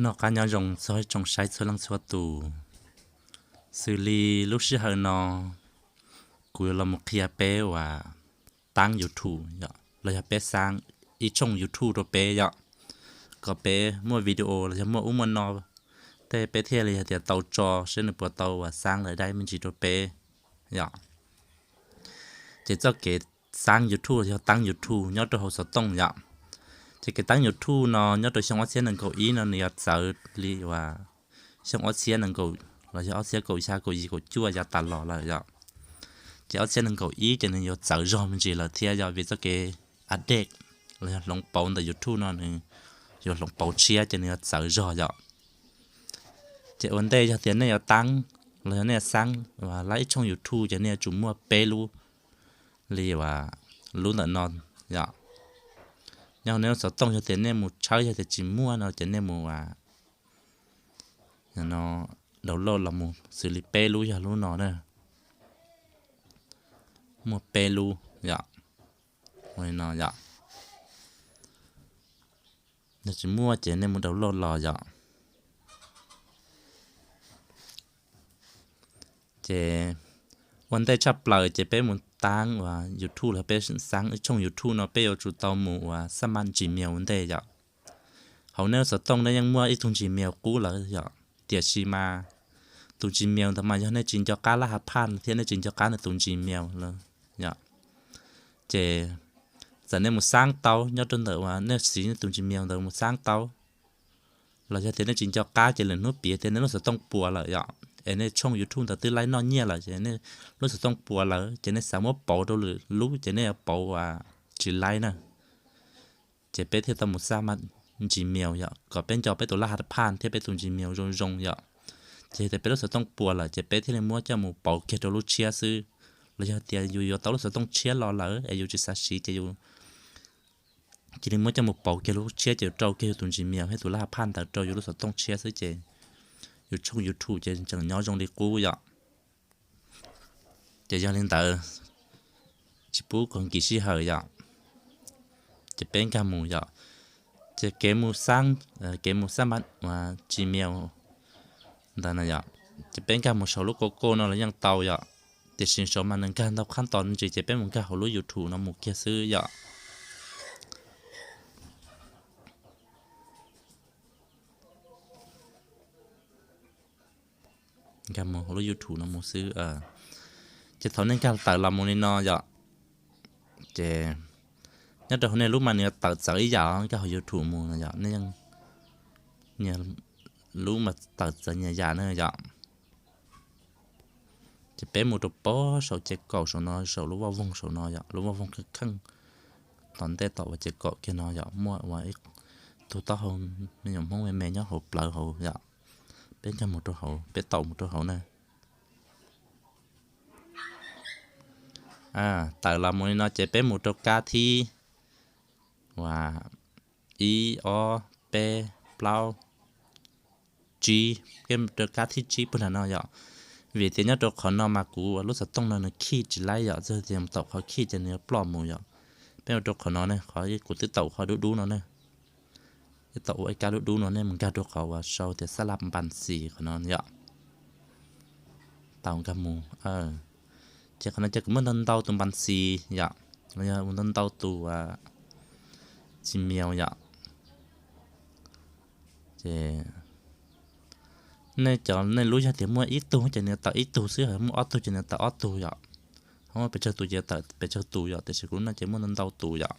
Noj qab nyob zoo txog ib tsoom saib txhua leej txhua tus. Xws li lub sij hawm no kuv yuav los mus qhia peb uas taab YouTube yom, los yog peb xaab ib tshooj YouTube rau peb yom, kom peb muaj video los yog muaj ub muaj no tej peb thiaj li hais tias tau tso seb nws puas tau uas xaab lawv daib me ntsis rau peb yom. Ces txoj kev xaab YouTube los yog taab YouTube nyob rau hauv xov tooj yom. Ces kev taab YouTube no nyob rau xyoo ob txhiab nees nkaum ib no nws yuav txawv li uas xyoo ob txhiab nees nkaum los yog ob txhiab kaum xya kaum yim kaum cuaj yav tas los lawm yom. Ces ob txhiab nees nkaum ib ces nws yuav txawv zog me ntsis lawm thiab yom, vim txoj kev update los yog hloov pauv ntawm YouTube no nws yuav hloov pauv tshiab ces nws yuav txawv zog yom. Ces ua ntej yog tias nej yuav taab los yog nej yuav xaab uas laib ib tshooj YouTube ces nej yuav tsum muaj peb lub li uas lub ntawm no yom. Nyob hauv nej lub xov tooj yog tias nej mus tshawb yog tias tsis muaj no ces nej mus uas no download los mus xws li peb lub yog lub no na. Muaj peb lub yom, ua li no yom. Yog tsis muaj ces nej mus download los yom. Ces ua ntej tshaj plaws ces peb mus taab uas YouTube los peb xaab ib tshooj YouTube no peb yuav tsum tau mus uas xab maj Gmail ua ntej yom. Hauv nej lub xov tooj nej yeej muaj ib tug Gmail qub lawm yom, tiam sis mas tus Gmail ntawd mas yog nej tsis nco qab lab hav phaj thiab nej tsis nco qab nws tus Gmail lawm yom. Ces txawm nej mus xaab tau nyob rau ntawm uas nej siv nej tus Gmail ntawd mus xaab tau, los yog tias nej tsis nco qab ces lwm hnub piv tias nej lub xov tooj puas lawm yom, es nej tshooj YouTube ntawd twb laib noj nyiaj lawm ces nej lub xov tooj puas lawm ces nej xav muab pauv rau lwm lub ces nej yuav pauv uas tsis laib na. Ces peb thiaj tau mus xab maj Gmail yom, kom peb nco peb tus lab hav phaj thiab peb tus Gmail zoo zoo yom. Ces yog tias peb lub xov tooj puas lawm ces peb thiaj li muab coj mus pauv kiag rau lub tshiab xwb. Los yog tias yus yuav tau lub xov tooj tshiab los lawm es yus tsis xav siv ces yus cia li muab coj mus pauv kiag lub tshiab ces yus rau kiag yus tus Gmail thiab tus lab hav phaj ntawd rau yus lub xov tooj tshiab xwb ces yus tshooj YouTube ces tseem nyob zoo li qub yom. Ces yog li ntawd, tsis pub kom nkim sij hawm yom, ces peb nkag mus yom. Ces kev mus xab, kev mus xab maj Gmail ntawd no yom, ces peb nkag mus saum lub Google no los yeej tau yom. Tiam sis saum mas nws nkag ntau qhab tos ntsis ces peb mus nkag hauv lub YouTube no mus kiag xwb yom. Nkag mus hauv lub YouTube no mus xwb. Ces thaum nej nkag tawm los mus li no yom, ces nyob rau hauv nej lub mas nws yuav tawm txawv ib yam nkag hauv YouTube mus no yom, nej yeej nyias lub mas tawm txawv nyias yam na yom. Ces peb mus rau pob saum ces kaum saum no, saum lub vaj voog saum no yom, lub vaj voog kheej kheej tom ntej tom uas ces kaum kiag no yom, muaj uas ib tug taub hau me nyuam Hmoob me me nyob hauv plawv hauv yom. Peb nkag mus rau hauv, peb taum mus rau hauv na. Tawm los mus li no ces peb mus rau kab thib uas ib ob peb plaub tsib, peb mus rau kab thib tsib puag nram no yom. Vim tias nyob rau qhov no mas kuv lub xov tooj no nws khij tsis laib yom, txog tias mus taum qhov khij ces nws yuav ploj mus yom. Peb mus rau qhov no ne, qhov kuv twb taum qhov dub dub no ne. Twb taum ua ib kab dub dub no, nej mus nkag rau qhov uas sau tias xab laj npas xis qhov no yom. Taum nkag mus. Ces qhov no ces kuv muaj ntau ntau tus npas xis yom, los yog ntau ntau tus Gmail yom. Ces nej cov nej lub yog tias muaj ib tug ces nws tawm ib tug xwb, muaj ob tug ces nws tawm ob tug yom. Ho muaj pes tsawg tus ces tawm pes tsawg tus yom, tiam sis kuv no ces muaj ntau ntau tus yom.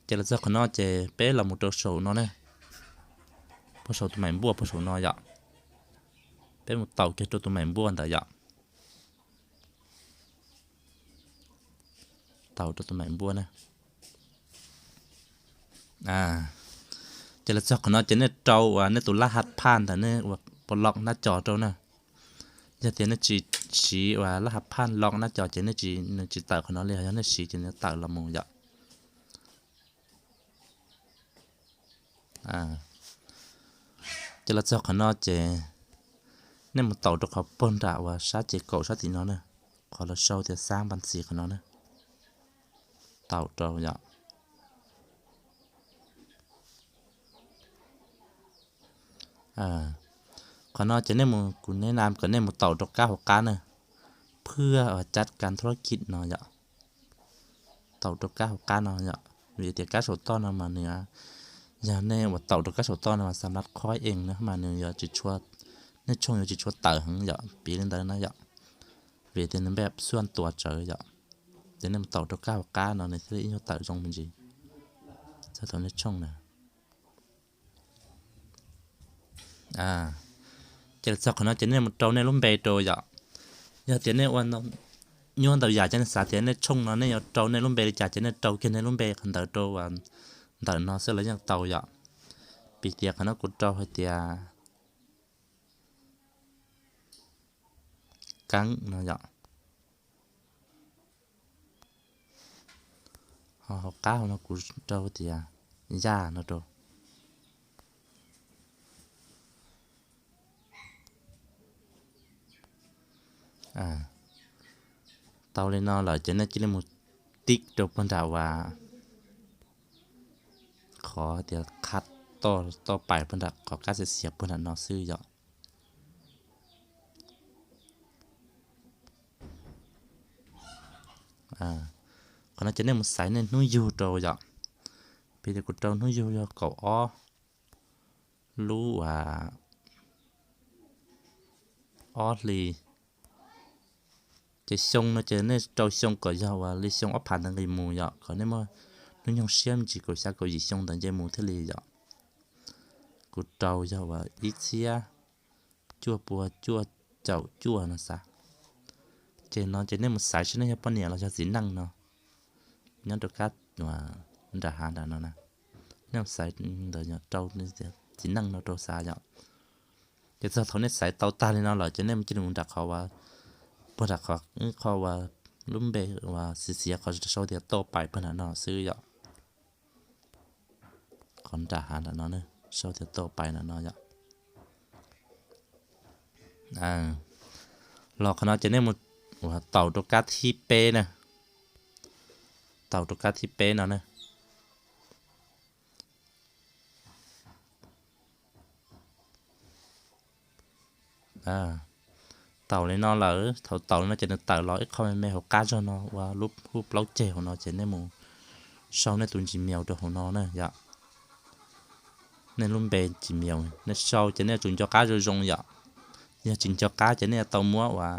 Ces los txog qhov no ces peb los mus rau saum no ne, puag saum tus maim npuaj puag saum no yom. Peb mus taum kiag rau tus maim npuaj ntawd yom. Taum rau tus maim npuaj na. Ces los txog qhov no ces nej rau uas nej tus laj hav phaj ntawd nej uas pos loj nab cos rau na. Yog tias nej tsis siv uas laj hav phaj loj nab cos ces nej tsis, nws tsis tawm qhov no li, yog nej siv ces nws tawm los mus yom. Ces los txog qhov no ces nej mus taum rau qhov puag nram uas sab ces kaum sab tim no na, qhov lawv sau tias xab npas xis qhov no na. Taum rau yom. Qhov no ces nej mus, kuv neb na kom nej mus taus rau kab hauv qab na, phwj ua cab kab thuab kij no yom. Taus rau kab hauv qab no yom, vim tias kab saum toj no mas nws, yog nej ua taus rau kab saum toj no mas xa mab qhob ees na mas nws yuav tsis tshua, nej tshooj yuav tsis tshua tawv heev yom, piv li ntawd na yom. Vim tias nws npe xuaj tuas tsawv yom, ces nej mus taus rau kab hauv qab no nws thiaj li ib nyuag tawm zoo me ntsis. Txog thaum nej tshooj na. Ces txog qhov no ces nej mus rau nej lub npe rau yom. Yog tias nej ua nyuaj ntau yam ces nej xav tias nej tshooj no nej yuav rau nej lub npe li cas ces nej rau kiag nej lub npe qhov ntawd rau ntawm no xwb los yeej tau yom. Piv tias qhov no kuv rau hais tias Keeb no yom. Ho hauv qab hauv no kuv rau tias Yaj no rau. Tau li no lawm ces nej cia li mus tib rau puag nram uas qhov tias qhab toj pais puag nram qhov kab xiav xiav puag nram no xwb yom. Qhov no ces nej mus xaiv nej hnub yug rau yom. Piv tias kuv rau hnub yug yog kaum ob lub uas ob hlis. Ces xyoo no ces nej rau xyoo kom yog uas li xyoo ob phav ntawd nqis mus yom, kom nej muaj hnub nyoog siab me ntsis kaum xya kaum yim xyoo ntawd nce mus thiaj li yom. Kuv rau yog uas ib txhiab cuaj pua cuaj caum cuaj no xav. Ces no ces nej mus xaiv seb nej yog poj niam los yog txiv neej no, nyob rau kab nram hav nram no na. Nej mus xaiv ntawd rau txiv neej no rau xav yom. Ces txog thaum nej xaiv tau tag li no lawm ces nej mus cia li mus nram qhov uas, puag nram qhov, qhov uas lub npe uas xiav xiav qhov sau tias toj pais puag nram no xwb yom. Qhov nram hav nram no, sau tias toj pais nram no yom. Los qhov no ces nej mus uas taus rau kab thib peb na. Taus rau kab thib peb no na. Taus li no lawm, thaum taus li no ces nws tawm los ib qho me me hauv qab zog no ua lub hub plaub ceg hauv no ces nej mus sau nej tus Gmail rau hauv no na yom. Nej lub npe Gmail nej sau ces nej yuav tsum nco qab zoo zoo yom. Yog tsis nco qab ces nej yuav tau muab uas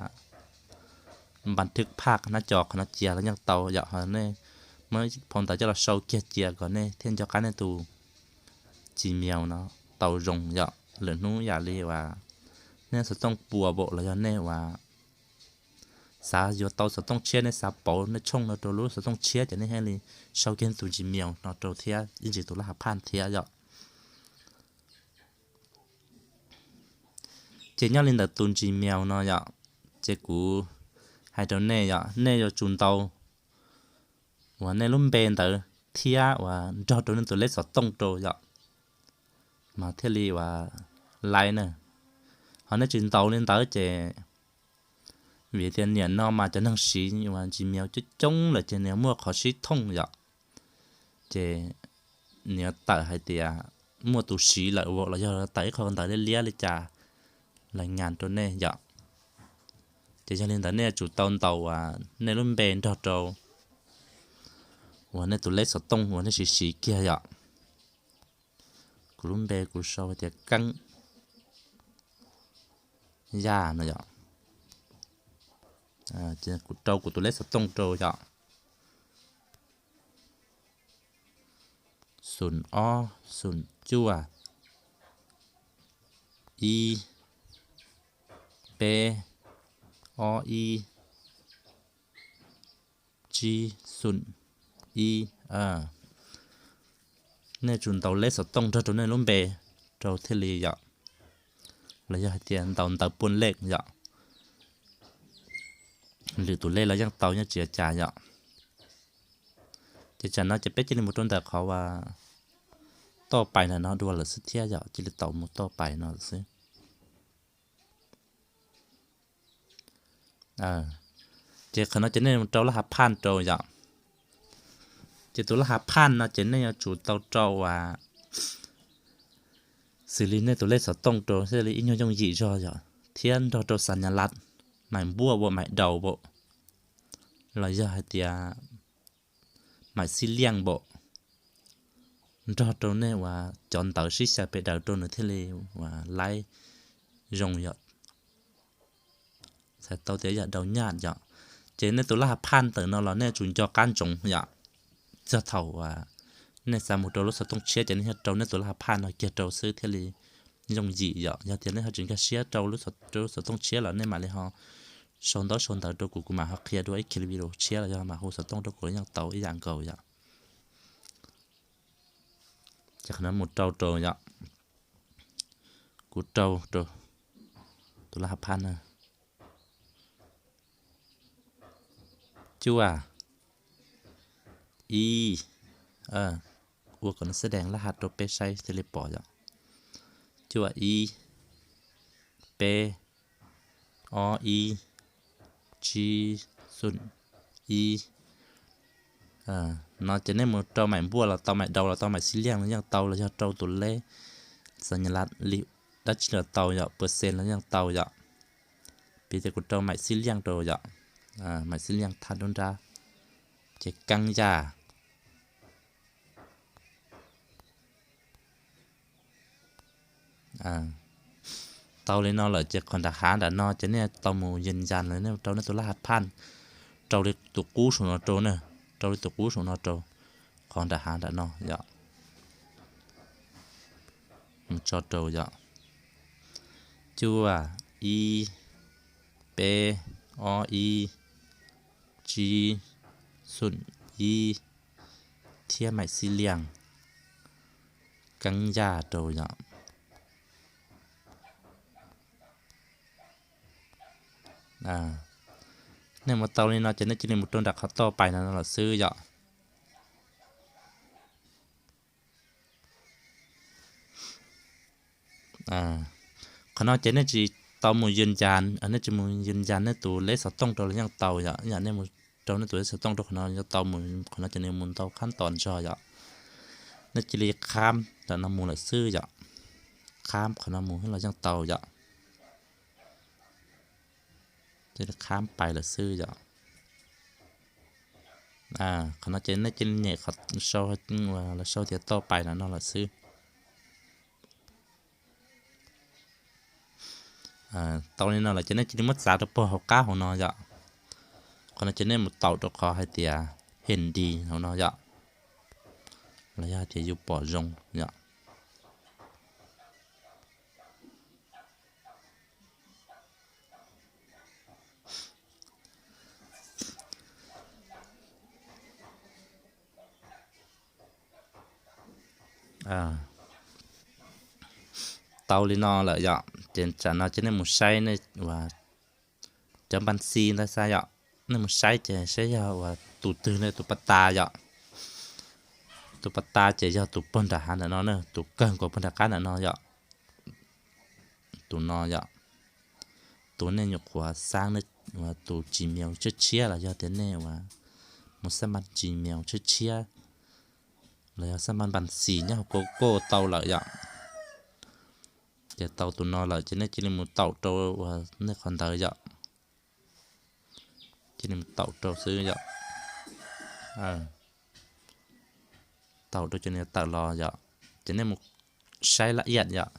npas thwb phaj hnab co qhov no cia los yeej tau yom. Nej muab phau ntawv coj los sau kiag cia kom nej thiaj nco qab nej tus Gmail no tau zoo yom. Lwm hnub yam li uas nej xov tooj puas npaum los yog nej uas xav yuav tau xov tooj tshiab, nej xav pauv nej tshooj no rau lub xov tooj tshiab ces nej thiaj li sau kiag nej tus Gmail no rau thiab ib ntsis tus laj hav phaj thiab yom. Ces nyob li ntawd tus Gmail no yom, ces kuv hais rau nej yom, nej yuav tsum ntaus uas nej lub npe ntawd thiab uas nrog rau nej tus lej xov tooj rau yom, mas thiaj li uas laib na. Ho nej tsis ntaus li ntawd ces vim tias niam no mas cov neeg siv uas Gmail coob coob lawm ces nws muaj qhov sib thooj yom. Ces nws yuav tawm hais tias muaj tus siv lawm los yog tawm ib qho ntawv liab liab li cas lais ngas rau nej yom. Ces yog li ntawd nej yuav tsum tau ntaus uas nej lub npe nrog rau uas nej tus lej xov tooj uas nej siv siv kiag yom. Kuv lub npe kuv sau hais tias Keeb Yaj no yom. Kuv rau kuv tus lej xov tooj rau yom. Xoom ob xoom cuaj ib peb ob ib tsib xoom ib. Nej tsum ntaus lej xov tooj nrog rau nej lub npe rau thiaj li yom. Los yog hais tias ntaus ntawv puaj lej yom, lwm tus lej los yeej tau, yeej tsis ua cas yom. Ces tsam no ces peb cia li mus rau ntawm qhov uas toj pais ntawm no dua lawm xwb thiab yom, cia li tau mus toj pais no lawm xwb. Ces qhov no ces nej mus rau laj hav phaj rau yom. Ces tus laj hav phaj no ces nej yuav tsum tau rau uas xws li nej tus lej xov tooj rau thiaj li ib nyuag yooj yim zog yom, thiab nrog rau xas nyas las, maim npuaj npaum, maim daus npaum, los yog hais tias maim xij liaj npaum, nrog rau nej uas cov ntawv sib xyaw pem daws rau nws thiaj li uas laib zoo yom. Txhais tau tias yam daus nyaj yom. Ces nej tus laj ha phaj ntawm no los nej tsum nco qab ntsoov yom. Txog thaum uas nej xav mus rau lub xov tooj tshiab ces nej thiaj rau nej tus laj ha phaj no kiag rau xwb thiaj li yooj yim yom. Yog tias nej ho tsis nkag siab rau lub xov tooj tshiab los nej mam li ho sau ntaub sau ntawv rau kuv, kuv mam ho qhia dua ib kiv video tshiab los yog mam hu xov tooj rau kuv yeej tau ib yam nkaus yom. Ces qhov no mus rau rau yom, kuv rau rau tus laj ha phaj na, cuaj, ib, ua kom nws xab dees laj ha rau peb saib thiaj li pom yom. Cuaj ib, peb ob ib, tsib xoom ib. No ces nej mus rau maim npuaj los tau, maim daus los tau, maim xij liaj los yeej tau, los yog rau tus lej xas nyas las li dab tsi los tau yom, pawg xees los yeej tau yom. Piv tias kuv rau maim xij liaj rau yom, maim xij liaj thaj nruab nrab, ces keeb yaj. Tau li no lawm ces qhov nram hav nram no ces nej tau mus yws yas lawm, nej rau nej tus laj ha phaj, rau li tus qub saum no rau na, rau li tus qub saum no rau, qhov nram hav nram no yom. Mus tso rau yom, cuaj ib, peb ob ib, tsib xoom ib, thiab maim xij liaj, keeb yaj rau yom. Nej mus tau li no ces nej cia li mus rau nram qhov toj pais no lawm xwb yom. Qhov no ces nej tsis tau mus yws yas, nej tsis mus yws yas nej tus lej xov tooj rau los yeej tau yom. Yam nej mus rau nej tus lej xov tooj rau qhov no yeej tau mus, qhov no ces nws mus ntau khab tos ntog yom. Nej cia li khab nram no mus lawm xwb yom, khab qhov no mus los yeej tau yom. Cia li khab pais lawm xwb yom. Qhov no ces nej cia li nyem qhov sau, los sau tias toj pais no no lawm xwb. Tau li no lawm ces nej cia li muab txav rau puag hauv qab hauv no yom. Qhov no ces nej mus taum rau qhov hais tias heem dis hauv no yom, los yog hais tias yus pom zoo yom. Tau li no lawm yom, ces tsam no ces nej mus saib nej uas cov npas xis ntawd xav yom, nej mus saib ces saib yog uas tus twg ne, tus pas tas yom. Tus pas tas ces yog tus puag nram hav ntawm no na, tus kawg nkaus puag nram qab ntawm no yom. Tus no yom, tus nej nyuam qhuav xab nej uas tus Gmail tshiab tshiab los yog tias nej uas mus xab npas Gmail tshiab tshiab los yog xab npas npas xis nyob hauv Google tau lawm yom. Ces tau tus no lawm ces nej cia li mus taum rau uas nej qhov ntawd yom. Cia li mus taum rau xwb yom. Taum rau ces nws tawm los yom. Ces nej mus saib laj iaj yom,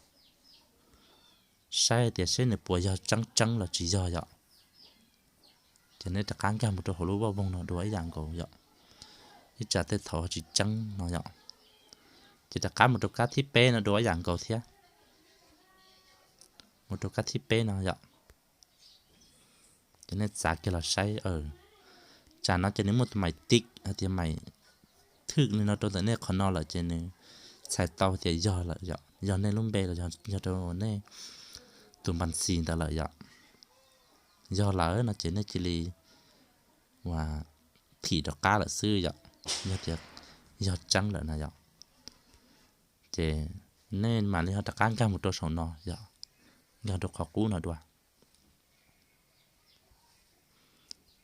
saib tias seb nws puas yog tseeb tseeb los tsis yog yom. Ces nej rov qab nkag mus rau hauv lub vaj voog no dua ib yam nkaus yom. Ib tsam tej thaum ho tsis tseeb no yom. Ces rov qab mus rau kab thib peb no dua ib yam nkaus thiab. Mus rau kab thib peb no yom. Ces nej txav kiag los saib, tsam no ces nws muaj tus maim tiv hais tias maim thwj li no rau ntawm nej qhov no lawm ces nws txhais tau tias yog lawm yom, yog nej lub npe los yog rau nej tus npas xis ntawd lawm yom. Yog lawm no ces nej cia li uas thim rov qab lawm xwb yom, yog tias yog tseeb lawm no yom. Ces nej mam li ho rov qab nkag mus rau saum no yom, nkag rau qhov qub no dua.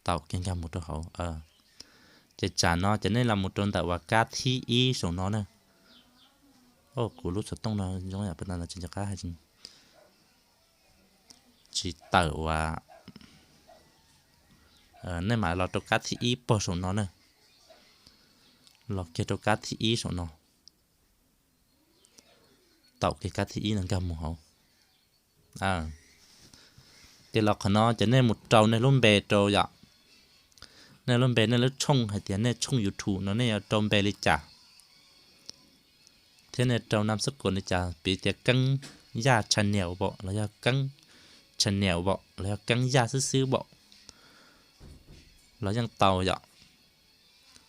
Taum kiag nkag mus rau hauv. Ces tsam no ces nej los mus rau ntawm uas kab thib ib saum no na. Kuv lub xov tooj no zoo yam pas tas no tsis nco qab hais, tsis tawm uas, nej mam los rau kab thib ib pog saum no na. Los kiag rau kab thib ib saum no, taum kiag kab thib ib no nkag mus hauv. Ces los qhov no ces nej mus rau nej lub npe rau yom. Nej lub npe, nej lub tshooj, hais tias nej tshooj YouTube no nej yuav rau npe li cas, thiab nej rau nam xab kom li cas, piv tias Keeb Yaj channel pom los yog Keeb channel pom los yog Keeb Yaj xwb xwb pom los yeej tau yom.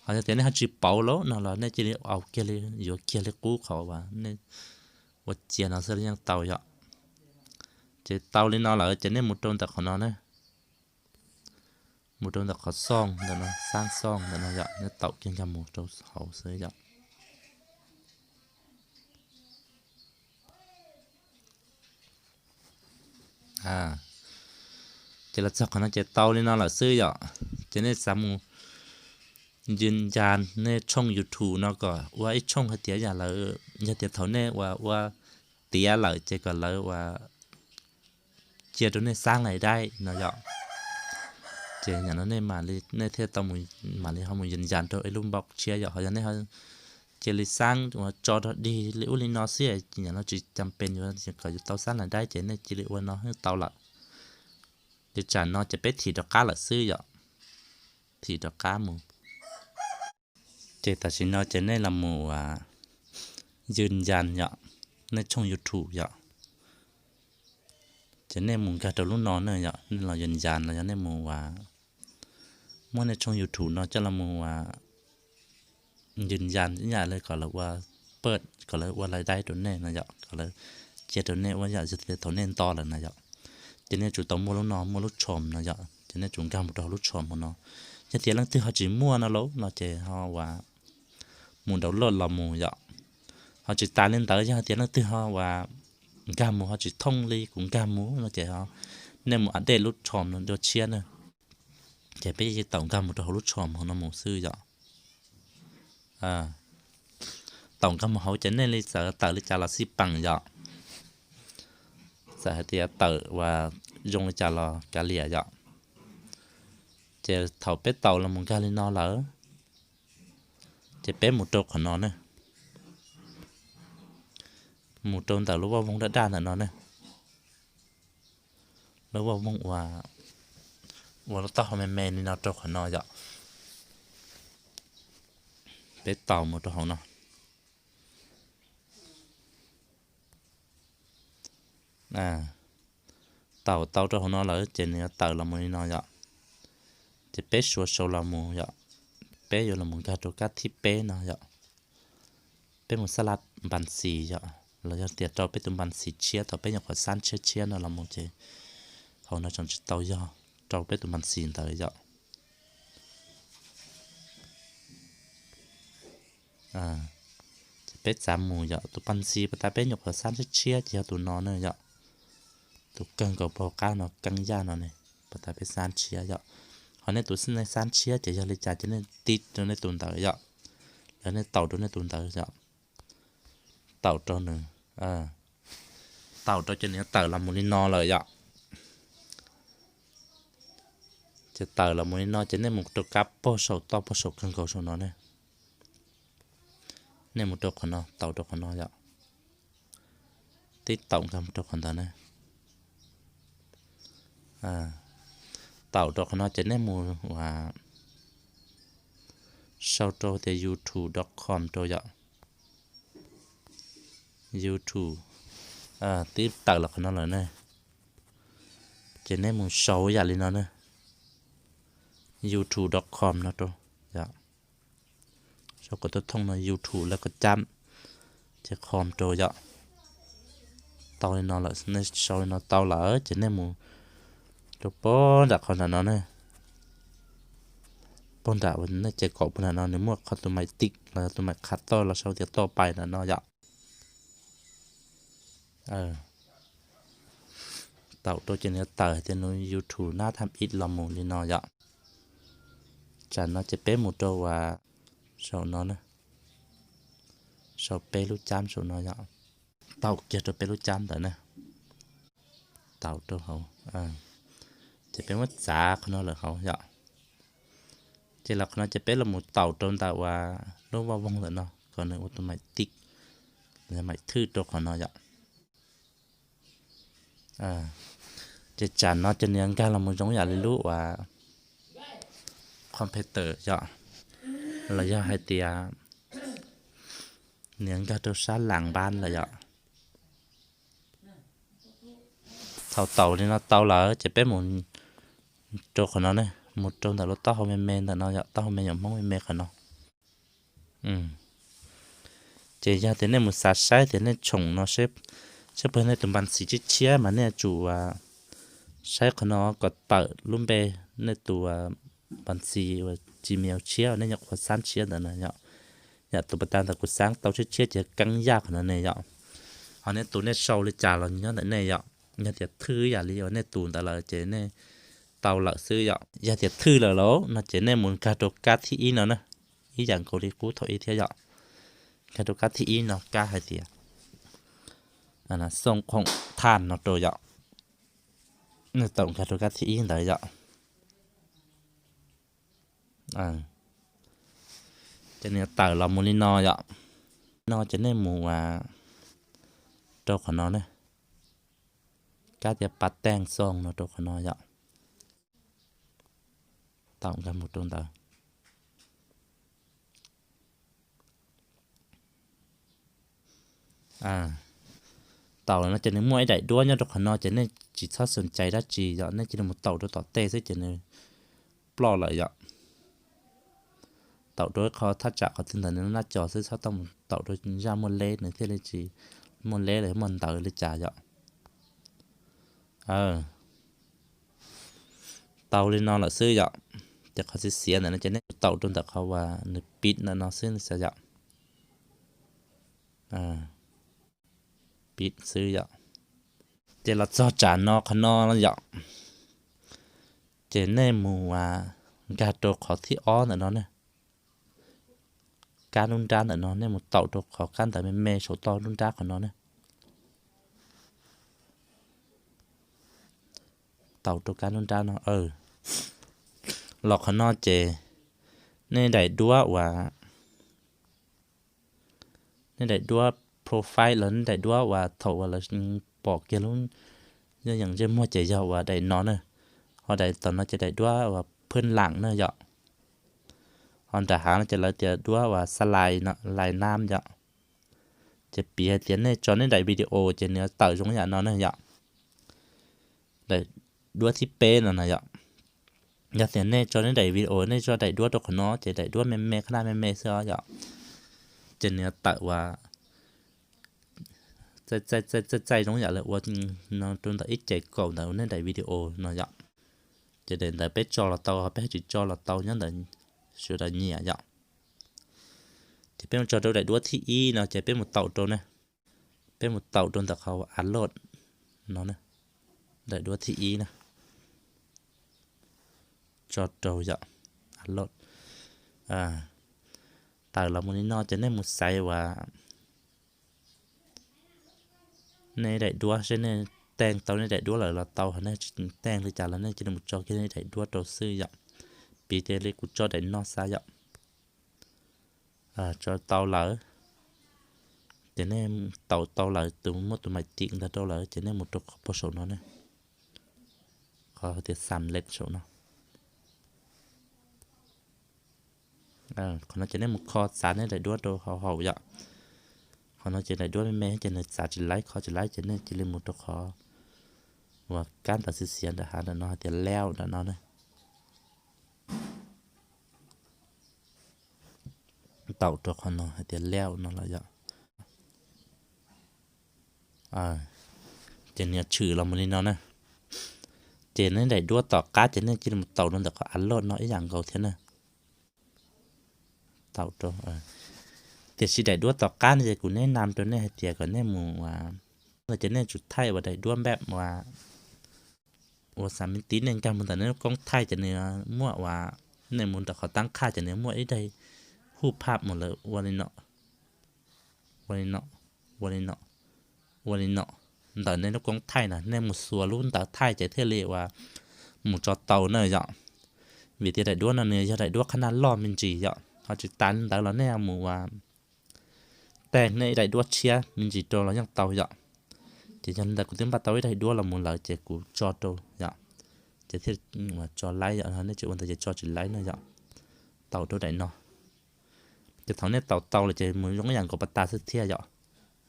Ho yog tias nej ho tsis pauv lawm no los nej cia li au kiag li, yuav kiag li qub qhov uas nej ua cia no xwb los yeej tau yom. Ces tau li no lawm ces nej mus rau ntawm qhov no na. Mus rau ntawm qhov xooj ntawm no, xab xooj ntawm no yom, nej taum kiag nkag mus rau hauv xwb yom. Ces los txog qhov no ces tau li no lawm xwb yom. Ces nej xav mus yws yas nej tshooj YouTube no kom ua ib tshooj hais tias yam lawv, yog tias thaum nej ua ua tiav lawm ces kom lawv ua cia rau nej xab lais daib no yom. Ces yam no nej mam li, nej thiaj tau mam li ho mus yws yas rau ib lub npaum tshiab yom. Ho yog nej cia li xab uas tso rau dig li ub li no xwb, yam no tsis cam pes yuav kom yus tau xab lais daib ces nej cia li ua no yeej tau lawm. Ces tsam no ces peb thim rov qab lawm xwb yom. Thim rov qab mus. Ces tam sim no ces nej los mus uas yws yas yom, nej tshooj YouTube yom. Ces nej mus nkag rau lub no na yom, nej los yws yas los yog nej mus uas muab nej tshooj YouTube no coj los mus uas yws yas ib yam li kom lawv ua paj, kom lawv ua lais daib rau nej no yom, kom lawv cia rau nej ua yam li thaum nej nto lawm na yom. Ces nej tsum tau muaj lub no, muaj lub tshom no yom, ces nej tsum nkag mus rau hauv lub tshom hauv no. Yog tias leej twg ho tsis muaj no lauj no ces ho uas mus download los mus yom. Ho tsis tas li ntawd, yog tias leej twg ho uas nkag mus ho tsis thooj li kuv nkag mus no ces nej mus update lub tshom no dua tshiab na. Ces peb yeej taum nkag mus rau hauv lub tshom hauv no mus xwb yom. Taum nkag mus hauv ces nej li txawm tawm li cas los xij peem yom. Txawm hais tias tawm uas zoo li cas los kav liam yom. Ces thaum peb taum los mus nkag li no lawm, ces peb mus rau qhov no ne, mus rau ntawm lub vaj voog daj daj ntawm no ne. Lub vaj voog uas, uas lub taub hau me me li no rau qhov no yom. Peb taus mus rau hauv no. Taus tau rau hauv no lawm ces nws yuav tawm los mus li no yom. Ces peb suav sau los mus yom. Peb yuav los mus nkag rau kab thib peb no yom. Peb mus xab laj npas xis yom, los yog tias rau peb tus npas xis tshiab thaum peb nyuam qhuav xab tshiab tshiab no los mus ces hauv no tseem tsis tau yog rau peb tus npas xis ntawd yom. Ces peb txav mus yom, tus npas xis pas tas peb nyuam qhuav xab tshiab tshiab ces yog tus no ne yom. Tus kawg nkaus puag qab no, Keeb Yaj no ne, pas tas peb xab tshiab yom. Ho nej tus nej xab tshiab ces yog li cas ces nej tib rau nej tus ntawd yom, los nej taus rau nej tus ntawd yom. Taus rau nws, taus rau ces nws tawm los mus li no lawm yom. Ces tawm los mus li no ces nej mus rau kab puag saum toj puag saum kawg nkaus saum no ne. Nej mus rau qhov no, taus rau qhov no yom. Tib taus nkag mus rau qhov ntawd ne. Taus rau qhov no ces nej mus uas sau rau tias youtube dot com rau yom. Youtube, tib tawm los qhov no lawm ne, ces nej mus sau yam li no ne, youtube dot com no rau yom. Sau kom tau thooj no youtube lawv ko cab, ces com rau yom. Tau li no lawm, nej sau li no tau lawm ces nej mus rau puag nram qhov nram no ne. Puag nram nej ces kaum puag nram no nws muaj qhov tus mais tim los yog tus mais qhav toj los sau tias toj pais nram no yom. Taus rau ces nws tawm hais tias nws youtube nab tham ib los mus li no yom. Tsam no ces peb mus rau uas saum no na. sau peb lub cab saum no yom. Taus kiag rau peb lub cab ntawd na. Taus rau hauv. Ces peb muab txav qhov no lawm hauv yom. Ces los qhov no ces peb los mus taus rau ntawm uas lub vaj voog ntawm no kom nws ua tus maim tiv, maim thwj rau qhov no yom. Ces tsam no ces nws yuav nkag los mus zoo yam li lub uas computer yom, los yog hais tias nws yuav nkag rau sab las npab lawm yom. Thaum taus li no tau lawm ces peb mus rau qhov no ne, mus rau ntawm lub taub hau me me ntawm no yom, taub hau me nyuam Hmoob me me qhov no. Ces yog tias nej mus xav saib tias nej tshoom no seb puas yog nej tus npas ntxis tshiab tshiab mas nej yuav tsum saib qhov no kom tawm lub npe nej tus npas ntxis uas Gmail tshiab uas nej nyuam qhuav xab tshiab ntawd na yom. Yam tus pas tas ntawd kuv xab tau tshiab tshiab ces keeb yaj qhov no ne yom. Ho nej tus nej sau li cas los nyob ntawm nej yom. Yog tias thwj ib yam li uas nej tus ntawd lawm ces nej tau lawm xwb yom. Yog tias thwj lawm lawm no ces nej mus nkag rau kab thib ib no na, ib yam nkaus li qub thaum ub thiab yom. Nkag rau kab thib ib no kab hais tias xooj khoom thaj no rau yom. Nej tau nkag rau kab thib ib ntawd yom. Ces nws tawm los mus li no yom. No ces nej mus rau qhov no ne, kab tias pas teej xoo no rau qhov no yom. Tau nkag mus rau ntawd. Tau lawm no ces nws muaj ib daim duab nyob rau qhov no ces nej tsis txhob xom cai dab tsi yom, nej cia li mus taus rau tom tej xwb ces nws ploj lawm yom. Taus rau ib qho thaj tsam qhov twg ntawm nws lub nab co xwb, txhob tau mus taus rau zaj muaj leb, nws thiaj li tsis muaj leb los muaj ntawv li cas yom. Tau li no lawm xwb yom. Ces qhov xiav xiav ntawm no ces nej taus rau ntawm qhov uas nws pib ntawm no xwb xav yom. Pib xwb yom. Ces los txog tsam no qhov no yom, ces nej mus nkag rau qhov thib ob ntawm no ne. Kab nruab nrab ntawm no nej mus taus rau qhov kab ntawv me me saum toj nruab nrab qhov no ne. Taus rau kab nruab nrab no. Los qhov no ces nej daim duab uas, nej daim duab profile los nej daim duab uas thaum uas lawv pom kiag lub, yeej yeem ntsej muag ces yog uas daim no na. Ho daim tom no ces daim duab uas phwj lam na yom. Ho nram hav no ces lawv tias duab uas xa lais no, lais nam yom. Ces piv hais tias nej tso nej daim video ces nws tawm zoo yam no na yom. Daim duab thib peb no na yom. Yog tias nej tso nej daim video, nej tso daim duab rau qhov no ces daim duab me me, qhab naj me me xwb os yom. Ces nws tawm uas txaij txaij zoo yam lawv ua no rau ntawm ib ce kaum ntawm nej daim video no yom. Ces daim ntawd peb tso los tau, peb tsis tso los tau, nyob ntawm sawv daws nyiam yom. Ces peb mus tso rau daim duab thib ib no ces peb mus taus rau ne. Peb mus taus rau ntawm qhov upload no, daim duab thib ib na. Tso rau yom, upload. Tawm los mus li no ces nej mus xaiv uas nej daim duab, seb nej teej tau nej daim duab lawm los tau, ho nej tsis teej li cas los nej cia li mus tso kiag nej daim duab rau xwb yom. Piv tias li kuv tso daim no xav yom. Tso tau lawm, ces nej taus tau lawm, tus muaj tus maiv tim ntawd rau lawm ces nej mus rau qhov puag saum no ne, qhov tias xam lees saum no. Qhov no ces nej mus kho txav nej daim duab rau hauv hauv yom. Qhov no ces daim duab me me ces nws txav tsis laib, kho tsis laib ces nej cia li mus rau qhov uas kab ntawv xiav xiav nram hav ntawm no hais tias layout ntawm no ne. Taus rau qhov no hais tias layout no los yom. Ces nws yuav tshwm los mus li no na. Ces nej daim duab tom qab ces nej cia li mus taus rau ntawm qhov upload no ib yam nkaus thiab na. Taus rau, tiam sis daim duab tom qab no ces kuv neb nam rau nej hais tias kom nej mus, ces nej tsum thaij uas daim duab npaj uas, uas xam me tiv nej nkag mus ntawm nej lub koob thaij ces nws muaj uas, nej mus ntawm qhov tab qhaj ces nws muaj ib daim hu phaj mus lawm ua li no. Ua li no, ua li no, ua li no. Ntawm nej lub koob thaij na, nej mus xuas lub ntawv thaij ces thiaj li uas mus tso tau na yom. Vim tias daim duab no nws yog daim duab qhab naj loj me ntsis yom, ho tsis tas li ntawd los nej mus uas tag nej ib daim duab tshiab me ntsis rau los yeej tau yom. Ces yog li ntawd kuv twb npaj tau ib daim duab los mus lawm ces kuv tso rau yom. Ces thiaj tso laib yom, nej tsis ua ntawd ces tso tsis laib na yom. Tau rau daim no. Ces thaum nej tau tau lawm ces mus zoo ib yam nkaus pas tas xwb thiab yom.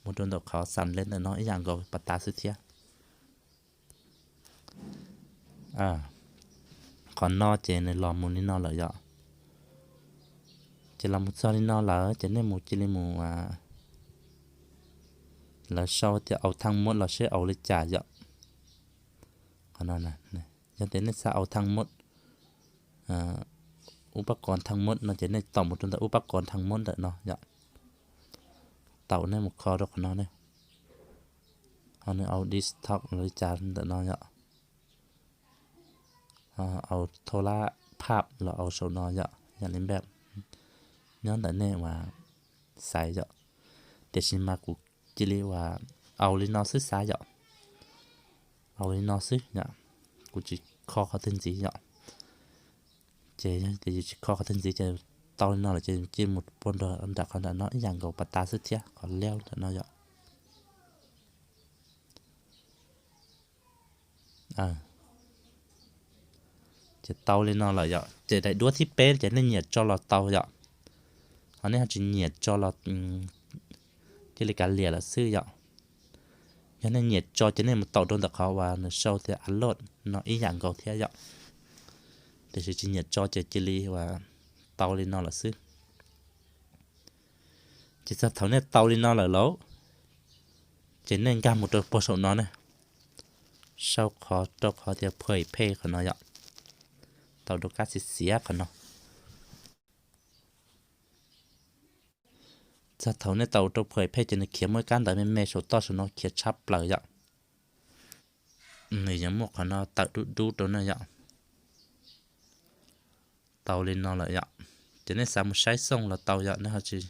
Mus rau ntawm qhov xam lev ntawm no ib yam nkaus pas tas xwb thiab. Qhov no ces nws los mus li no lawm yom. Ces los mus txog li no lawm ces nej mus cia li mus, lawv sau tias au thaj mub los seb au li cas yom. Qhov no, yog tias nej xav au thaj mub, ub pab kov thaj mub no ces nej tau mus rau ntawm ub pab kov thaj mub ntawm no yom. Tau nej mus kho rau qhov no ne. Ho nws au desktop los li cas ntawm no yom. Au thaj lab phaj los au saum no yom, yam li npaj nyob ntawm nej uas xaiv yom. Tiam sis mas kuv cia li uas au li no xwb xav yom. Au li no xwb yom, kuv tsis kho qhov twg ntxiv yom. Ces yog tias yus tsis kho qhov twg ntxiv ces tau li no lawm ces cia mus pua nrog nram qhov nram no ib yam nkaus pas tas xwb thiab qhov liab nram no yom. Ces tau li no lawm yom, ces daim duab thib peb ces nej nyiam tso los tau yom. Ho nej ho tsis nyiam tso los cia li kav liam lawm xwb yom. Yog nej nyiam tso ces nej mus tau rau ntawm qhov uas nws sau tias upload no ib yam nkaus thiab yom. Tiam sis tsis nyiam tso ces cia li uas tau li no lawm xwb. Ces txog thaum nej tau li no lawm lauj, ces nej nkag mus rau puag saum no ne, sau qhov rau qhov tias phuam phej qhov no yom, tau rau kab xiav xiav qhov no. Txog thaum nej tau rau phuam phej ces nws khiav muaj ib kab ntawv me me saum toj saum no khiav tshab plaws yom. Nws yuav muaj qhov no tawm dub dub rau nej yom. Tau li no lawm yom, ces nej xav mus saib xooj los tau yom, nej ho tsis,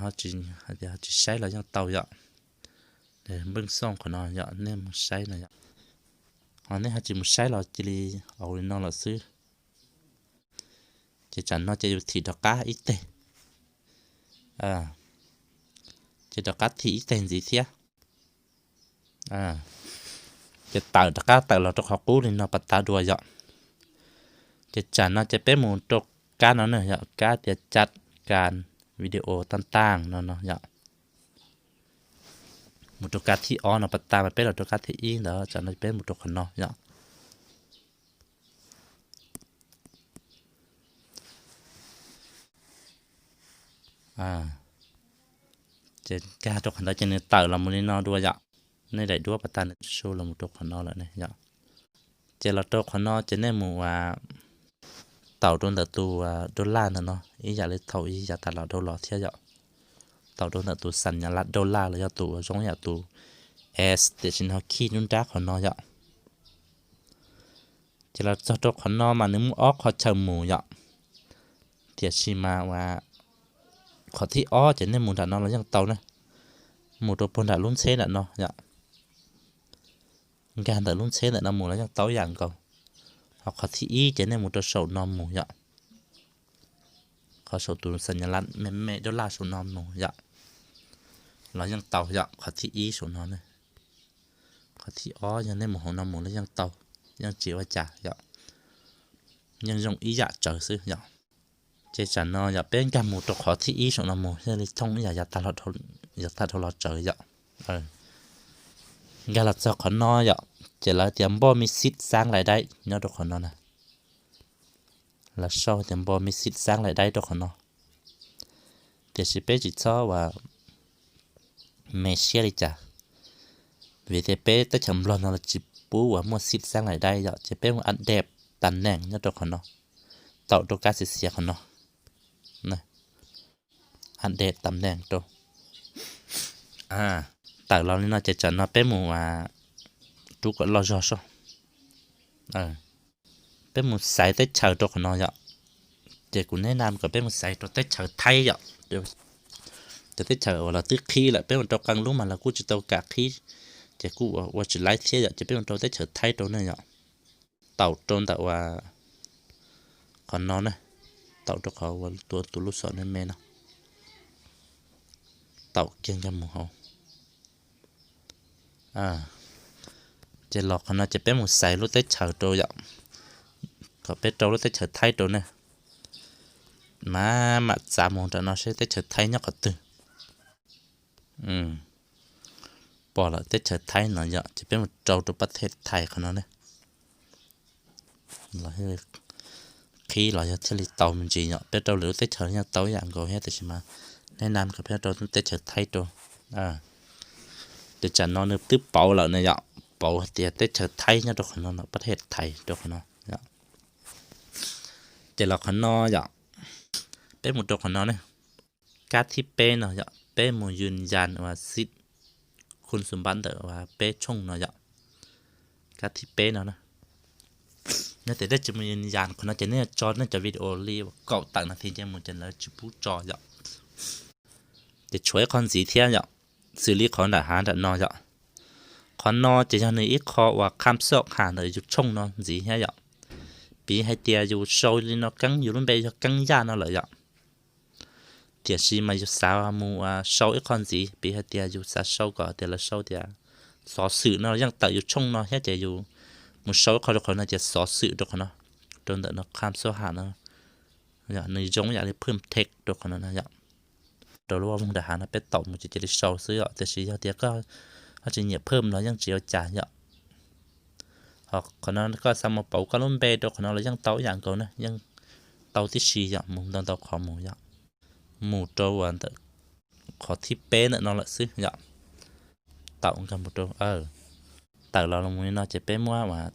ho tsis saib los yeej tau yom. Npej xooj qhov no yom, nej mus saib no yom. Ho nej ho tsis mus saib los cia li au li no lawm xwb. Ces tsam no ces yus thim rov qab ib teg, ces rov qab thim ib teg ntxiv thiab. Ces tawm rov qab tawm los rau qhov qub li no pas tas dua yom. Ces tsam no ces peb mus rau kab no ne yom, kab tias chat kas video tag tag no no yom. Mus rau kab thib ob no pas tas mas peb los rau kab thib ib ntawd, tsam no peb mus rau qhov no yom. Ces nkag rau qhov ntawd ces nws tawm los mus li no dua yom. Nej daim duab pas tas nws su los mus rau qhov no lawm ne yom. Ces los rau qhov no ces nej mus tau rau ntawm tus dollar ntawm no ib yam li thaum ub yav tas los dhau los thiab yom. Tau rau ntawm tus xam nyas las dollar los yog tus uas zoo yam tus S tiam sis no khij nruab nrab qhov no yom. Ces los txog rau qhov no mas nws muaj ob qhov chaw mus yom. Tiam sis mas uas qhov thib ob ces nej mus nram no los yeej tau na. Mus rau puag nram lub ntxheb nram no yom. Nkag ntawm lub ntxheb ntawm no mus los yeej tau ib yam nkaus. Ho qhov thib ib ces nej mus rau saum no mus yom. Qhov saum tus xam nyas las me me dollar saum no mus yom. Los yeej tau yom, qhov thib ib saum no ne. Qhov thib ob yog nej mus hauv no mus los yeej tau, yeej tsis ua cas yom. Yeej zoo ib yam tsawv xwb yom. Ces tsam no yom peb nkag mus rau qhov thib ib saum no mus thiaj li thooj ib yam yav tag dhau los tsawv yom. Nkag los txog qhov no yom, ces lawv tias npoj me xib xab lais daib nyob rau qhov no na. Lawv sau tias npoj me xib xab lais daib rau qhov no. Tiam sis peb tsis txhob uas me siab li cas, vim tias peb teb chaws Nplog no los tsis pub uas muaj xib xab lais daib yom, ces peb mus update tam neem nyob rau qhov no, tau rau kab xiav xiav qhov no, update tam neem rau. Tawm los li no ces tsam no peb mus rub kom loj zog soj. Peb mus xaiv teb chaws rau qhov no yom. Ces kuv neb na kom peb mus xaiv rau teb chaws Thaib yom. Cov teb chaws uas los twb qhib lawm peb mus rau qee lub mas los kuj tsis tau kam qhib, ces kuj ua tsis laib thiab yom, ces peb mus rau teb chaws Thaib rau ne yom. Taus rau ntawm uas qhov no ne, taus rau qhov uas tus lub xom me me no, taus kiag nkag mus hauv. Ces los qhov no ces peb mus xaiv lub teb chaws rau yom, kom peb rau lub teb chaws Thaib rau ne. Mam mam txav mus nram no seb teb chaws Thaib nyob qhov twg. Pom lawm teb chaws Thaib no yom, ces peb mus rau rau pab thej Thaib qhov no ne. Los qhib los yog thiaj li tau me ntsis yom, peb rau lwm lub teb chaws yog tau ib yam nkaus thiab, tiam sis mas nej nam kom peb rau teb chaws Thaib rau. Ces tsam no nws twb pauv lawm ne yom, pauv hais tias teb chaws Thaib nyob rau qhov no, pab thej Thaib rau qhov no. Ces los qhov no yom, peb mus rau qhov no ne. Kab thib peb no yom, peb mus yws yas uas xib khun xus npab ntawm uas peb tshooj no yom. Kab thib peb no na. Nyob tias dej tsis mus yws yas qhov no ces nej tso nej cov video li kaum tawm nas this nce mus ces lawv tsis pub tso yom. Ces tshuav ib qho ntxiv thiab yom, xws li qhov nram hav nram no yom. Qhov no ces yog nws ib qho uas kham xoj ham ntawm yus tshooj no ntxiv thiab yom. Piv hais tias yus sau li no keeb, yus lub npe yog Keeb Yaj no lawm yom. Tiam sis mas yus xav mus sau ib qho ntxiv, piv hais tias yus xav sau kom tias lawv sau tias xov xwm no yeej tawm yus tshooj no thiab ces yus mus sau ib qho rau qhov no ces xov xwm rau qhov no, rau ntawm no kham xoj ham no. Nws zoo yam li phwm thej rau qhov no no yom. Rau lub voog nram hav no peb taus mus ces cia li sau xwb yom, tiam sis yog tias koj ho tsis nyiam phwm los yeej tsis ua cas yom. Ho qhov no koj xav mus pauv koj lub npe rau qhov no los yeej tau ib yam nkaus na, yeej tau tib si yom, mus ntau ntau qhov mus yom. Mus rau uas ntawm qhov thib peb ntawm no lawm xwb yom. Taum nkag mus rau, tawm los mus li no ces peb muab uas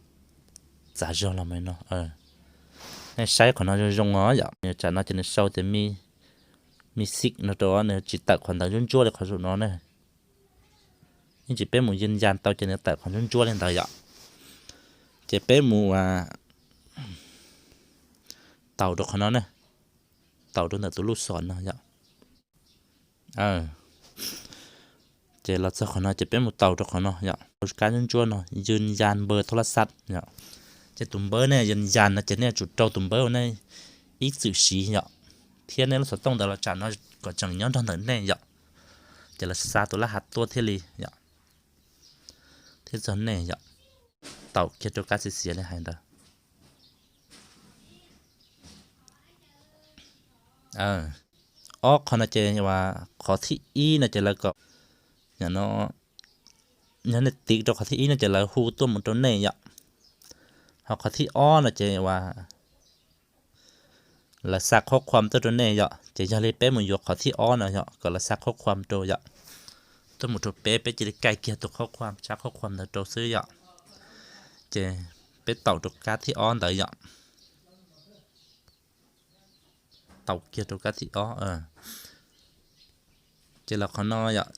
txav zog los mus li no. Nej saib qhov no zoo zoo os yom, tsam no ces nws sau tias mi xij no rau, nws tsis tawm qhov ntawd ntsuab ntsuab li qhov zaum no ne. Ib ntsis peb mus yws yas tau ces nws tawm qhov ntsuab ntsuab li ntawd yom. Ces peb mus uas taus rau qhov no ne, taus rau ntawm tus lub xom no yom. Ces los txog qhov no ces peb mus taus rau qhov no yom, kab ntsuab ntsuab no yws yas npawg thauj laj xab yom. Ces tus npawb nej yws yas no ces nej yuav tsum rau tus npawb uas nej ib txwm siv yom, thiab nej lub xov tooj ntawd los tsam no kom tseem nyob nrog ntawm nej yom. Ces lawv xa tus laj hav tuaj thiaj li yom, thiaj txog nej yom. Taus kiag rau kab xiav xiav li hais ntawd. Ob qho no ces uas qhov thib ib no ces lawv kom, yog nej tiv rau qhov thib ib no ces lawv hu tuaj mus rau nej yom. Ho qhov thib ob no ces uas lawv xa qhob khuam tuaj rau nej yom. Ces yog li peb mus yuav qhov thib ob no yom, kom lawv xa qhob khuam rau yom, tuaj mus rau peb, peb cia li kaij kiag tus qhob khuam, tsab qhob khuam ntawd rau xwb yom. Ces peb taus rau kab thib ob ntawd yom. Taus kiag rau kab thib ob. Ces los qhov no yom,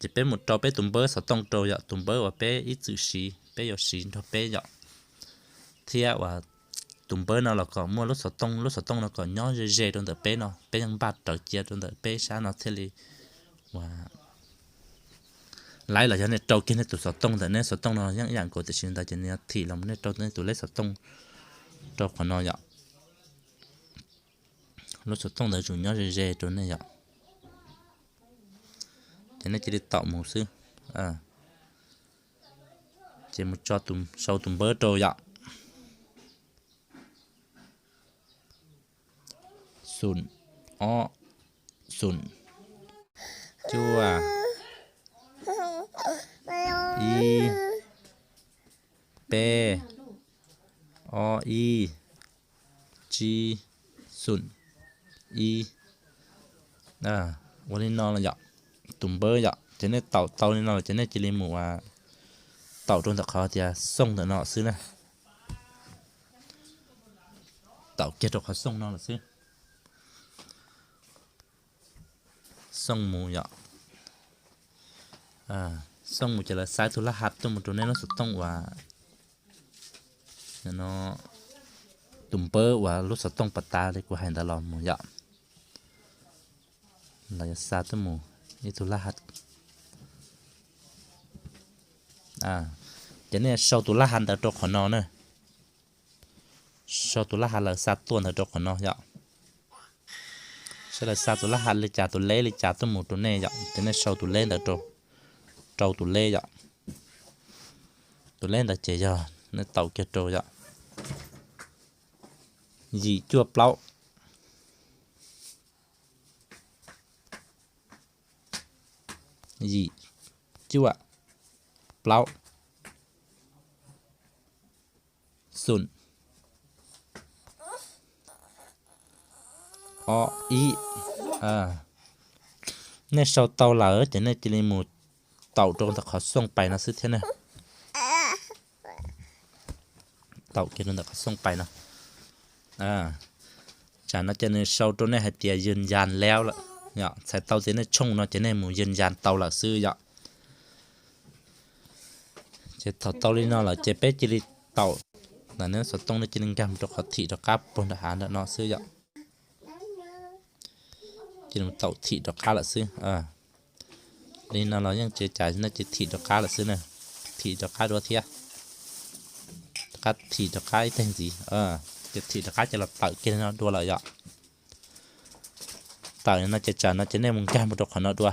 ces peb mus rau peb tus npawb xov tooj rau yom, tus npawb uas peb ib txwm siv, peb yuav siv nrog peb yom. Thiab uas tus npawb no los kom muaj lub xov tooj, lub xov tooj no kom nyob ze ze rau ntawm peb no, peb yeej npaj rawv cia rau ntawm peb sab no thiaj li uas laib. Los yog nej rau kiag nej tus xov tooj ntawm nej xov tooj no yeej ib yam nkaus, tiam sis ntawd ces nws yuav thim los nej rau nej tus lej xov tooj rau qhov no yom. Lub xov tooj ntawd tsum nyob ze ze rau nej yom. Ces nej cia li taum mus xwb. Ces mus tso, sau tus npawb rau yom. Xum, ob, xum, cuaj, ib, peb, ob ib, tsib, xum, ib. Ua li no yom, tus npawb yom, ces nej taum tau li no ces nej cia li mus taum rau ntawm qhov tias xooj ntawm no xwb na. Taum kiag rau qhov xooj no lawm xwb. Xooj mus yom. Xooj mus ces lawv xa tus laj hav tuaj mus rau nej lub xov tooj uas, tus npawb uas lub xov tooj pas tas li kuv hais ntawd los mus yom. Lawv yuav xa tuaj mus. Ib tug laj hav. Ces nej sau tus laj hav ntawd rau qhov no na. Sau tus laj hav lawv xa tuaj ntawd rau qhov no yom. Saib lawv xa tus laj hav li cas, tus leb li cas tuaj mus rau nej yom. Ces nej sau tus leb ntawd rau, rau tus leb yom. Tus leb ntawd ces yog nej taum kiag rau yom. Yim cuaj plaub. Yim cuaj plaub xoom ob ib. Nej sau tau lawm ces nej cia li mus taum rau ntawm qhov xooj pais no xwb thiab na. Taum kiag rau ntawm qhov xooj pais no. Tsam no ces nws sau rau nej hais tias yws yas lawm yom. Txhais tau tias nej tshooj no ces nej mus yws yas tau lawm xwb yom. Ces thaum tau li no lawm ces peb cia li taum ntawm nej xov tooj, nej cia li nkag mus rau qhov thim rov qab puag nram hav nram no xwb yom. Ces mus taum thim rov qab lawm xwb. Li no los yeej tsis cas, nej cia li thim rov qab lawm xwb na. Thim rov qab dua thiab. Rov qab thim rov qab ib teg ntxiv. Ces thim rov qab ces los tawm kiag li no dua lawm yom. Tawm no ces tsam no ces nej mus nkag mus rau qhov no dua.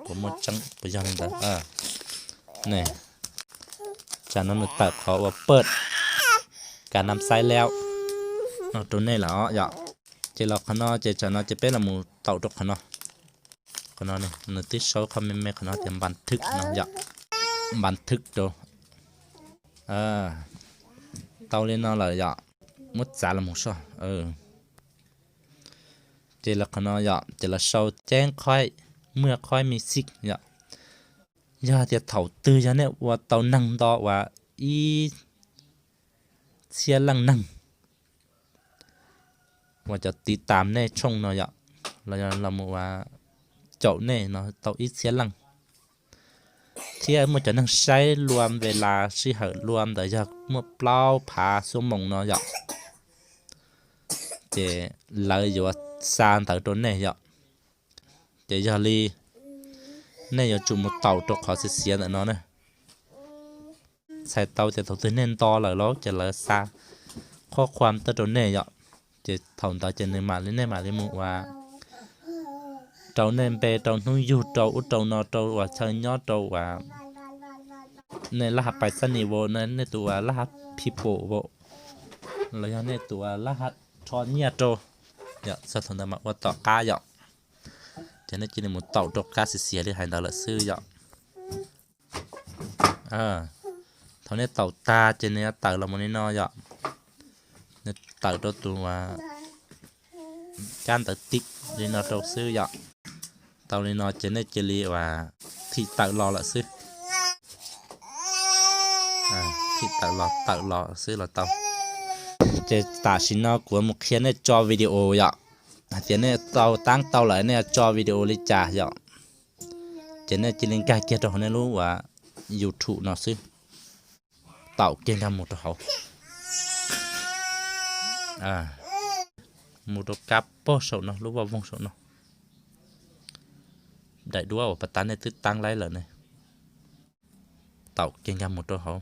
Puas muaj tseeb, puas yog li ntawd? Tsam no nws tawm qhov uas pawj kav nam xaib laub no rau nej lawm os yom. Ces los qhov no ces tsam no ces peb los mus taum rau qhov no. Qhov no nws twb sau qhov me me qhov no tias npas thwb no yom. Npas thwb rau. Tau li no lawm yom, muab txav los mus soj. Ces los qhov no yom, ces los sau ceeb qhoib, muaj qhoib me xij yom. Yog tias thaum twg yog nej ua tau neeg nto uas ib txhiab leej neeg uas cov tiv tam nej tshooj no yom, los mus ua caum nej no tau ib txhiab leej, thiab muaj cov neeg saib luam ve las sij hawm luam ntawd yog muaj plaub phav xuab moos no yom, ces lawv yuav xa ntawv rau nej yom. Ces yog li nej yuav tsum mus taum rau qhov xiav xiav ntawm no na. Txhais tau tias thaum twg nej nto lawm los ces lawv xa qhob qhuam tuaj rau nej yom. Ces thaum ntawd ces nws mam li, nej mam li mus ua rau nej npe, rau hnub yug, rau ub rau no, rau uas chaw nyob, rau uas nej laj hav pais xab nis vau, nej tus uas laj hav phi pum vau, los yog nej tus uas laj hav rho nyiaj rau yom. Txog thaum ntawd mam ua tom qab yom. Ces nej cia li mus taum rau kab xiav xiav li hais ntawd lawm xwb yom. Thaum nej taum tag ces nws yuav tawm los mus li no yom. Nws tawm rau tus kab ntawv tim li no rau xwb yom. Tau li no ces nej cia li uas thim tawm los lawm xwb. Thim tawm los, tawm los xwb los tau. Ces tam sim no kuv mus qhia nej tso video yom. Hais tias nej tau taab tau lawm nej yuav tso video li cas yom. Ces nej cia li nkag kiag rau hauv nej lub uas YouTube no xwb. Taum kiag nkag mus rau hauv. Mus rau kab pog saum no, lub vaj voog saum no. Daim duab uas pas tas nej twb taab laib lawm ne. Taum kiag nkag mus rau hauv.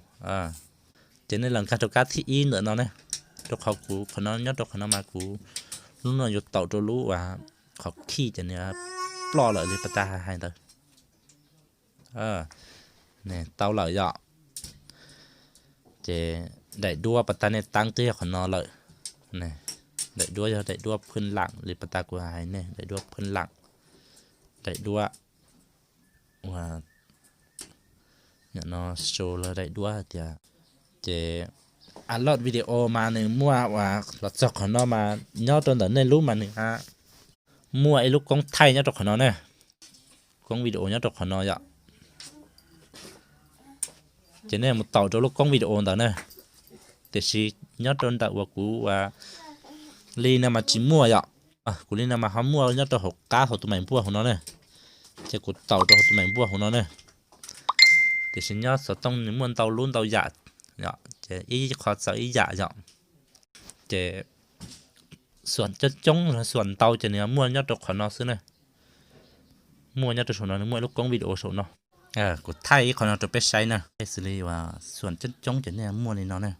Ces nej los nkag rau kab thib ib ntawm no ne. Rau qhov kuv qhov no, nyob rau qhov no mas kuv lub no yuav taum rau lub uas qhov khij ces nws ploj lawm li pas tas hais ntawd. Tau lawm yom. Ces daim duab pas tas nej taab twb yog qhov no lawm. Daim duab yog daim duab phwj lam li pas tas kuv hais ne, daim duab phwj lam. Daim duab uas no sau los daim duab hais tias. Ces upload video mas nws muaj uas los txog qhov no mas nyob rau ntawm nej lub mas nws muaj ib lub koob thaij nyob rau qhov no ne. Koob video nyob rau qhov no yom. Ces nej mus taum rau lub koob video ntawd na. Tiam sis nyob rau ntawm uas kuv uas li no mas tsis muaj yom. Kuv li no mas ho muaj nyob rau hauv qab hauv tus maim npuaj hauv no ne. Ces kuv taum rau hauv tus maim npuaj hauv no ne. Tiam sis nyob xov tooj nws muaj ntau lub ntau yam yom, ces ib qho txawv ib yam yom. Ces xuam coob coob, xuam ntau ces nws muaj nyob rau qhov no xwb na. Muaj nyob rau saum no, nws muaj ib lub koob video saum no. Kuv thaij ib qho no rau peb saib na, xws li uas xuam coob coob ces nej muaj li no na.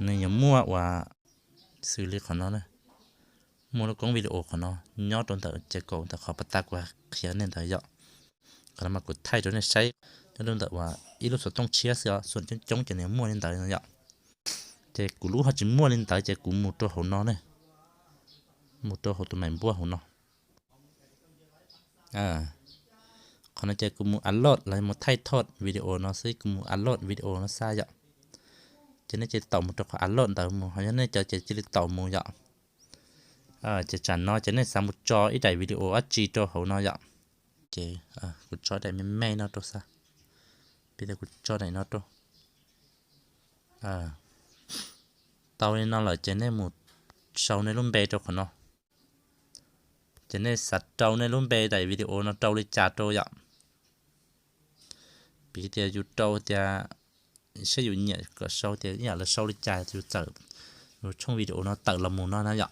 Nws yuav muaj uas xws li qhov no na, muaj lub koob video qhov no nyob rau ntawm ces kaum ntawm qhov pas tas kuv qhia nej ntawd yom. Qhov no mas kuv thaij rau nej saib, nyob rau ntawm uas ib lub xov tooj tshiab xwb os, xuam coob coob ces nws muaj li ntawd yom. Ces kuv lub ho tsis muaj li ntawd ces kuv mus rau hauv no ne, mus rau hauv tus maim npuaj hauv no. Qhov no ces kuv mus upload los mus thaij thoj video no xwb, kuv mus upload video no xwb yom. Ces nej cia li taum mus rau qhov upload ntawd mus, ho yog nej cov ces cia li taum mus yom. Ces tsam no ces nej xav mus tso ib daim video dab tsi rau hauv no yom. Ces kuv tso daim me me no rau xwb, piv tias kuv tso daim no rau. Tau li no lawm ces nej mus sau nej lub npe rau qhov no. Ces nej xav rau nej lub npe daim video no rau li cas rau yom. Piv tias yus rau tias, saib yus nyiam kom sau tias ib yam lawv sau li cas yus txawm, yus tshooj video no tawm los mus no na yom.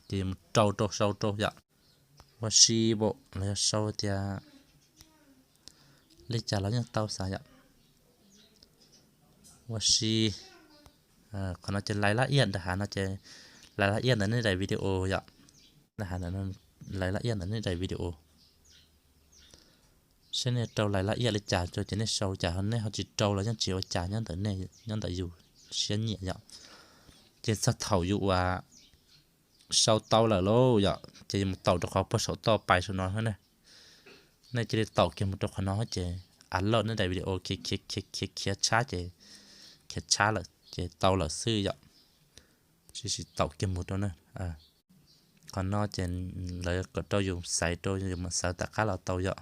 Ces yus mus rau rau sau rau yom. Ua si npaum los yog sau tias li cas los yeej tau xav yom. Ua si, qhov no ces lais laj iaj nram hav no ces lais laj iaj ntawm nej daim video yom. Lais laj iaj ntawm nej daim video. Saib nej rau lais laj iaj li cas rau ces nej sau li cas, nej ho tsis rau los yeej tsis ua cas, nyob ntawm nej, nyob ntawm yus siab nyiam yom. Ces txog thaum yus uas sau tau lawm lauj yom, ces yus mus taum rau qhov puag saum toj pais saum no na. Nej cia li taum kiag mus rau qhov no ces upload nej daim video khiav khiav khiav khiav tshab ces khiav tshab lawm ces tau lawm xwb yom. Sim sim taum kiag mus rau na. Qhov no ces lawv kom rau yus xaiv rau yus mus xawv tom qab los tau yom.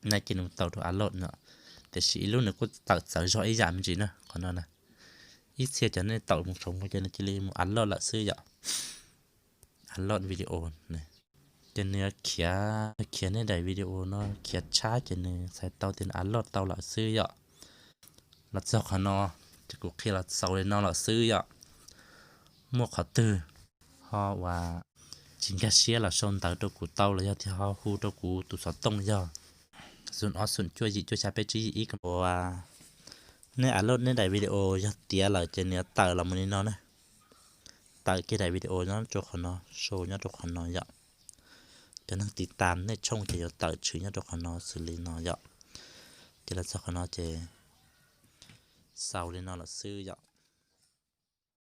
Nej cia li mus taum rau upload no, tiam sis ib lub nws kuj tawm txawv zog ib yam me ntsis na qhov no na. Ib txhia cov nej taum mus saum no ces nws cia li mus upload lawm xwb yom. Upload video, ces nws khiav khiav nej daim video no khiav tshab ces nws txhais tau tias nws upload tau lawm xwb yom. Los txog qhov no ces kuv qhia los xaus li no lawm xwb yom. Muaj qhov twg ho uas tsis nkag siab los sau ntawv rau kuv tau los yog tias ho hu rau kuv tus xov tooj yog xoom ob xoom cuaj yim cuaj xya peb tsib yim ib ko uas nej upload nej daim video yog tiav lawm ces nws yuav tawm los mus li no na. Tawm kiag daim video nyob rau qhov no, sau nyob rau qhov no yom. Cov neeg tiv tas nej tshooj ces yuav tawm tshwm nyob rau qhov no xws li no yom. Ces los txog qhov no ces xaus li no lawm xwb yom.